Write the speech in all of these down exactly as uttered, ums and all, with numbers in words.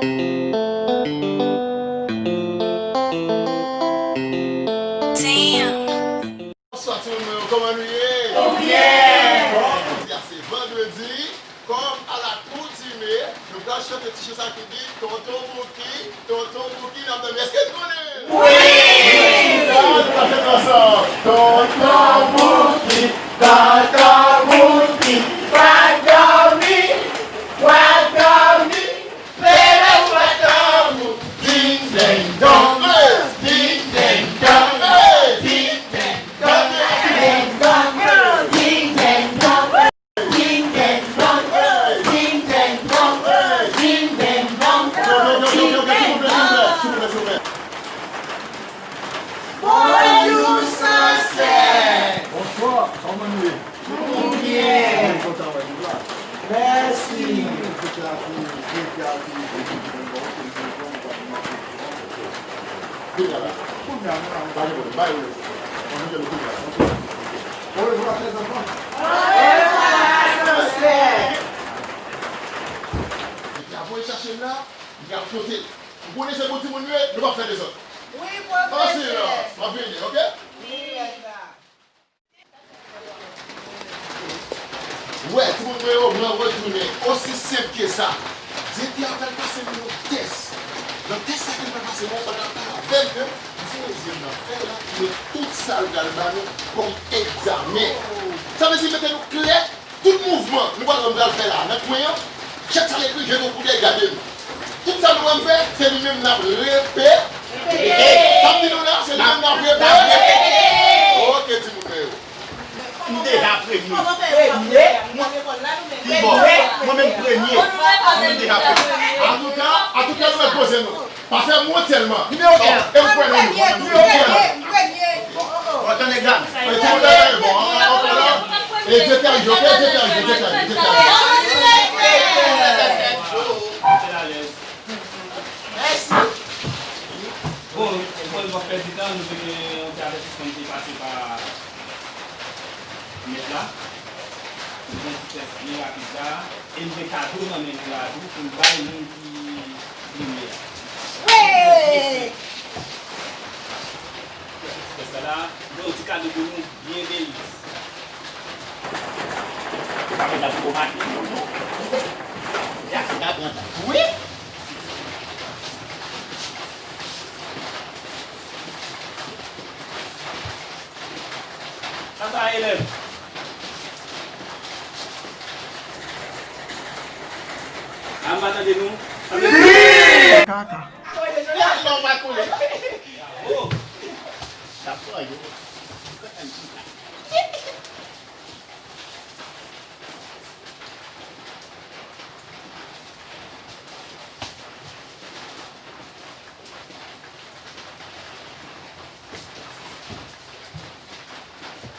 Damn. Bonswa timoun mwen yo, kòman nou ye? Nou byen! Bon, jodi a se vandredi, kòm alakoutime, nou pral chante ti chan sa ki di, Tonton Bouki, Tonton Bouki, n ap tann. Èske n konnen? Wi! Ann, nou pral chante ansanm. Tonton Bouki, Tonton Bouki, pa dòmi, pa dòmi. Leve ou pa tanbou. Ding deng dong. Ding deng dong. Ding deng dong. Ding deng dong. Ding deng dong. Ding deng dong. Ding deng dong. Ding deng dong. Bonjou, Sansèt. Bonswa, kòman nou ye? Nou byen. Mwen kontan wè nou la. Mèsi. Kounye a la. Kounye a, non, non, pa gen pwoblèm. Bay ou lèzòt. Mwen mete nou kounye a. Orevwa, lèzanfan. Orevwa, Sansèt. Li te ap voye chache m la, li ap pote. Ou konnen se bon timoun nou ye, nou p ap fè dezòd. Wi, pwofesè. Pase la, m ap vini, oke? Wi, papa. Wè, timoun mwen yo, mwen retounen. Osi senp ke sa. Direktè a pral pase nou yon tès. Nan tès sa ke l pral pase nou an, pral pale avè m ke li se rezyèm nan fè la, ki met tout sa l pral ba nou kòm egzamen. Sa vle di, mete nou klè, tout mouvman nou pral, nou pral fè la, nan kwen an, chak sa l ekri, jete yon koudèy, gade l. Tout sa nou pral fè, se li menm n ap repe-, Repete. Sa m di nou la, se li menm n ap repe-, N ap repete. Oke, timoun mwen yo. M deja premye. Premye? Mwen, premye? Mwen menm premye. Mwen deja premye. Antouka, antouka, nou mèt poze nou. Pa fè m wont tèlman. Nimewo en. E m kwè nan nou. Nimewo en. Premye. Bon, tande, gad. E, timoun mwen yo, bon, an, an, an, e, detaye, oke, detaye, detaye, detaye. Mèsi. Bon, bon, nou p ap pèdi tan, nou te gen yon ti avètisman ki te pase pa mèt la. Nou gen ti tès byen rapid la. E nou gen kado nan men nou la tou pou n bay moun ki premye a. Wi! Tès la la, nou gen yon ti kado pou nou. Byen beni. Sa fè n ap gwo maten, non, non. Ya, n ap pran tan. Wi. Sa, sa, elèv. A, m pa tande nou. Tande nou. Kaka. Bravo. T ap fò, yo.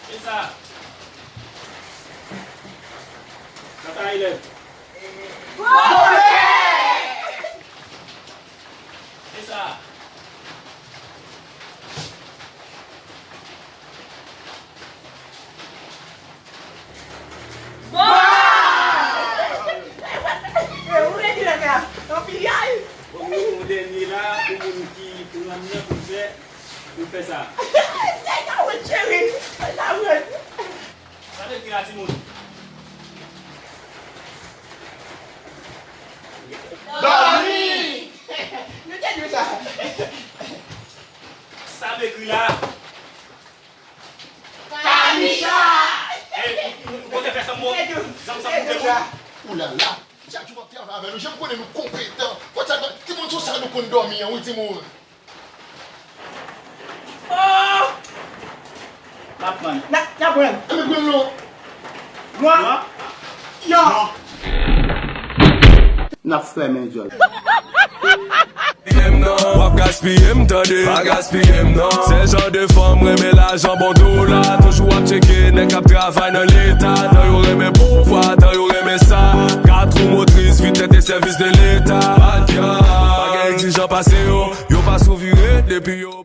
E sa? Sa sa, elèv? E sa? Bon! Ou rete la, yon piyay. Bon, nou gen yon dènye la, pou moun ki pran nan pou fè, pou fè sa. Nèg la wont, cheri. Nèg la wont. Sa vle di la, timoun? Dòmi! Nou te di w sa. Sa m ekri la. Kamisha! Ey, ou, ou, ou konn fè sa, mo? Zanmi, sa m te di w. Oulala! Chak jou m ap travay avè nou, jan m konnen nou konpetan. Kot sa, timoun, sou sa nou konn dòmi an, wi, timoun. Oh! N ap pran. N ap, n ap pran. N ap pran, non. Nwa? Nwa? Yon. N ap fèmen dyòl. W ap gaspiye m, tande. Pa gaspiye m, non. Sèl jan de fanm renmen lajan, bon dola. Toujou ap tcheke nèg k ap travay nan leta. Tan yo renmen pouvwa, tan yo renmen sa. Kat wou motris, vitès e sèvis de leta. Pa gen exijan pase yo. Yo pa sou vire depi yo.